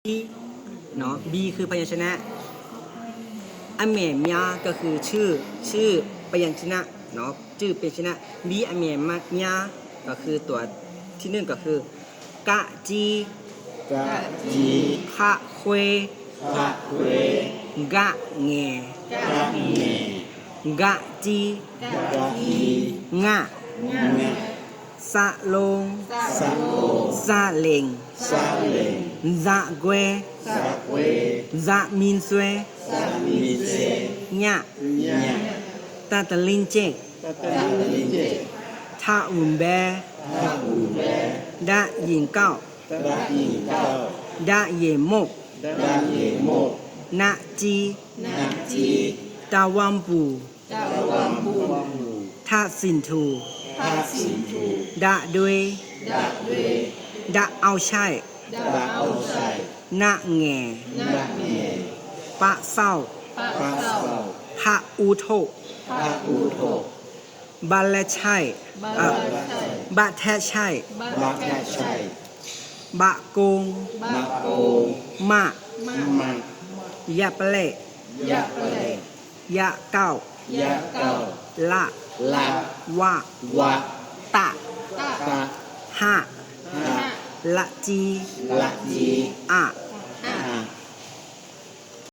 ເນາະ ບີ ຄືພະຍັນຊະນະ ອາແມມຍາ ກໍຄືຊື່ ຊື່ພະຍັນຊະນະເນາະ ຊື່ພະຍັນຊະນະ ບີ ອາແມມຍາ ກໍຄືຕົວທີໜຶ່ງກໍຄື ກະຈີ ກະຈີ ຄະເຄວ ຄະເຄວ ກະແງ ກະແງ ກະຈີ ກະຈີ ງະ ງະ ສະໂລງ ສະໂລງ ສະເລັງ ສະເລັງ ຈະແກວ ຈະແກວ ຈະມິນແຊວ ຈະມິນແຊວ ຍະ ຍະ ຕະຕະລິນເຈກ ຕະຕະລິນເຈກ ທະອຸມແບ ທະອຸມແບ ດະຍິງເກົ້າ ດະຍິງເກົ້າ ດະເຢມົກ ດະເຢມົກ ນະຈີ ນະຈີ ຕະວັມປູ ຕະວັມປູ ທະສິນທູ ທະສິນທູ ດະເດວ ດະເດວ ດະເອົາໄຊ ດະເອົາໄຊ ນະແງ ນະແງ ປະເຊົາ ປະເຊົາ ພະອຸໂທ ພະອຸໂທ ບາແລໄຊ ບາແລໄຊ ບາແທະໄຊ ບາແທະໄຊ ບະໂກງ ບະໂກງ ມະ ມະ ຍະປະແລ ຍະປະແລ ຍະເກົ້າ ຍະເກົ້າ ລະ ລະ ວະ ວະ ຕະ ຕະ ຕະ ຫະ ຫະ ລະຈີ ລະຈີ ອະ